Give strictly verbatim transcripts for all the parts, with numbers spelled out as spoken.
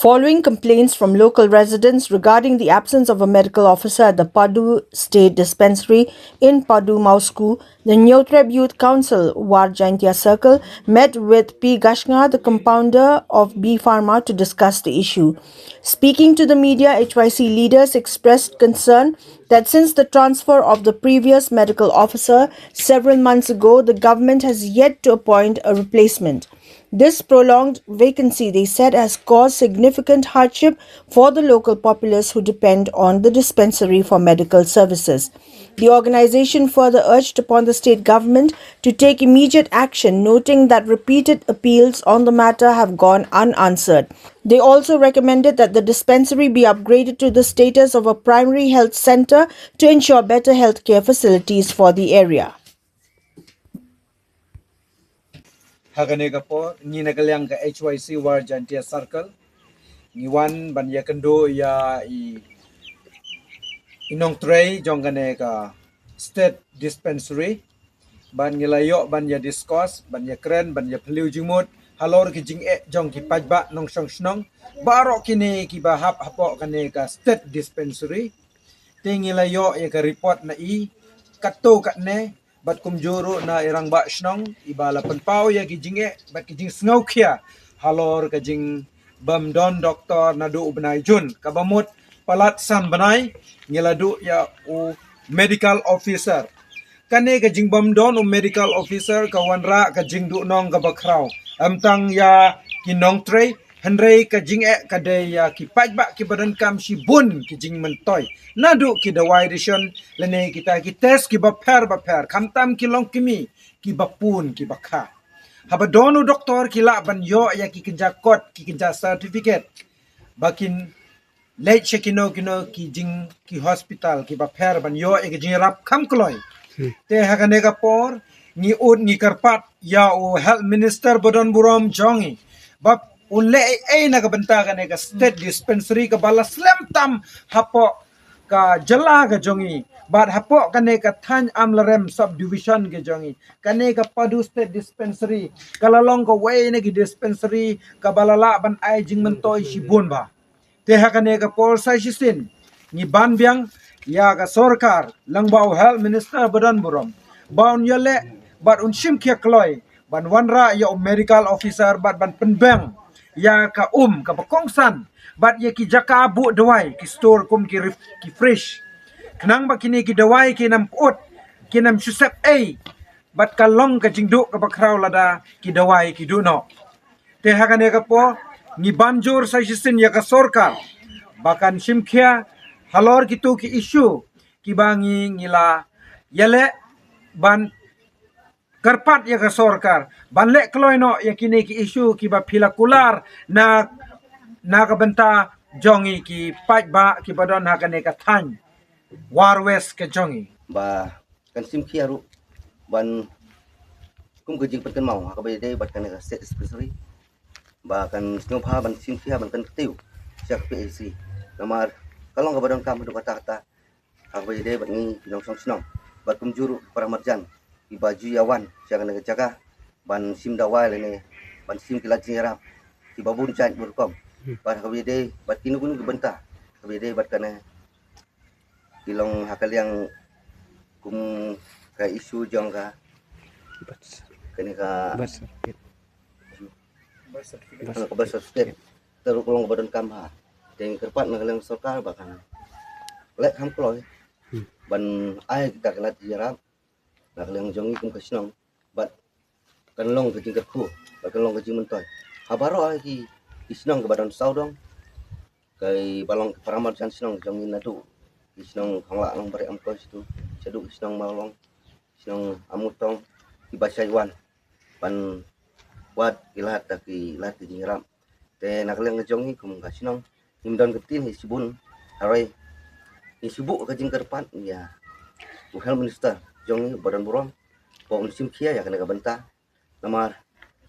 Following complaints from local residents regarding the absence of a medical officer at the Padu State Dispensary in Padu Mawsku, the Hynniewtrep Youth Council War Jaintia Circle met with P Gashnga, the compounder of B Pharma, to discuss the issue. Speaking to the media, H Y C leaders expressed concern that since the transfer of the previous medical officer several months ago, the government has yet to appoint a replacement. This prolonged vacancy, they said, has caused significant hardship for the local populace who depend on the dispensary for medical services. The organization further urged upon the state government to take immediate action, noting that repeated appeals on the matter have gone unanswered. They also recommended that the dispensary be upgraded to the status of a primary health center to ensure better healthcare facilities for the area. Ha kane ka por, ngi na ka liang ka H Y C War Jaintia Circle, ngi wan ban ïakynduh ïa i, i nongtrei jong kane ka State Dispensary, ban ngi la ïoh ban ïa discuss, ban ïa kren, ban ïa phylliew jingmut halor ki jingeh jong ki paidbah nongshong shnong baroh kine kiba hap hapoh kane ka State Dispensary. Te ngi la ïoh ïa ka report na i katto katne, bad kumjuh ruh na i rangbah shnong iba la pynpaw ïa ki jingeh bad ki jingsngewkhia halor ka jingbym don doktor naduh u bnai Jun. Kaba mut palat san bnai ngi la duh ïa u medical officer. Kane ka jingbym don u medical officer ka wanrah ka jingduhnong kaba khraw, ym tang ïa ki nongtrei, hynrei ka jingeh ka dei ïa ki paidbah kiba donkam shibun ki jingmyntoi, naduh ki dawai dashen lane kita ki test kiba pher bapher, khamtam ki longkmie, kiba pun, kiba kha. Haba don u doktor ki lah ban ïoh ïa ki kynja kot, ki kynja certificate ba kin leit sha kino kino ki jing, ki hospital kiba pher ban ïoh ïa ki jingïarap kham kloi. Te ha kane ka por ngi ud, ngi kyrpad ïa u Health Minister ba don burom jong ngi ba un leh ei ei na ka bynta kane ka State Dispensary kaba la slem tam hapoh ka jylla ka jong ngi, bad hapoh kane ka thaiñ Amlarem Subdivision ka jong ngi. Kane ka Padu State Dispensary ka la long kawei na ki dispensary kaba la lah ban ai jingmyntoi shibun bha. Te ha kane ka por sa shisien ngi ban biang ïa ka sorkar lyngba u Health Minister ba don burom ba un ïaleh bad un shim khia kloi ban wanrah ïa u medical officer bad ban pynbeng ïa ka um kaba kongsan bad ïa ki jaka buh dawai, ki store kum ki ref-, ki fridge, khnang ba kine ki dawai kin ym pyut, kin ym shu sep ei, bad ka long ka jingduh kaba khraw lada ki dawai ki duh noh. Te ha kane ka por ngi ban jur sa shisien ïa ka sorkar ba kan shim khia halor kito ki issue kiba ngi, ngi la ïaleh ban kyrpad ïa ka sorkar ban leh kloi noh ïa kine ki issue kiba phi la kular na, na ka bynta jong ngi ki paidbah kiba don ha kane ka thaiñ War West ka jong ngi. Ba kan shim khia ruh ban kum ka jingpynkynmaw ha kaba ïadei bad kane ka State Dispensary, ba kan sngewbha ban shim khia ban kyntiew sha ka P H C. Namar ka long kaba donkam haduh katta katta ha kaba ïadei bad ngi ki nongshong shnong bad kumjuh ruh para marjan kiba ju ïa wan sha kane ka jaka ban shim dawai lane ban shim ki lad jingïarap kiba bun jait bun rukom. Bad ha kaba ïadei bad kino kino ki bynta ha kaba ïadei bad kane ki long ha ka liang kum ka issue jong ka kane ka, ka birth certificate. Te ruh ka long kaba donkam bha. Te ngi kyrpad na ka liang sorkar ba kan leh kham kloi ban ai kita ki lad jingïarap na ka liang jong ngi kum ka shnong bad kan long ka jingkyrkhu bad kan long ka jingmyntoi ha baroh ki, ki shnong kiba don sawdong, kiba long ki para marjan shnong jong ngi naduh ki shnong Khonglah Nongbareh Amkoi, situ shaduh ki shnong Mawlong, shnong Amutong, kiba shait wan ban wad ki lad da ki lad ki jingïarap. Te na ka liang ka jong ngi kum ka shnong ngim don ka ktien hi shibun, hynrei ngi shu buh ka jingkyrpad ïa u Health Minister jong ngi ba don burom ba un shim khia ïa kane ka bynta. Namar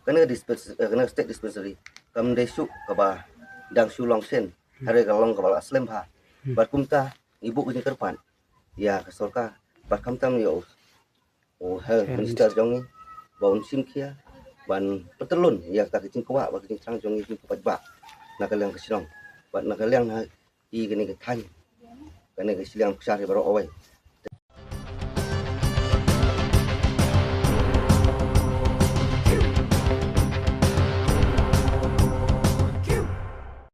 kane ka dispens-, eh, kane ka State Dispensary kam dei shuh kaba dang shu long shen, hynrei ka long kaba la slem bha. Bad kumta ngi buh ka jingkyrpad ïa ka sorkar bad khamtam ïa u, u Health Minister jong ngi ba un shim khia ban pyntylun ïa kata ka jingkwah bad ka jingthrang jong ngi ki paidbah. na ka liang ka shnong bad na ka liang na i kane ka thaiñ, kane ka shiliang pyrshah hi baroh kawei.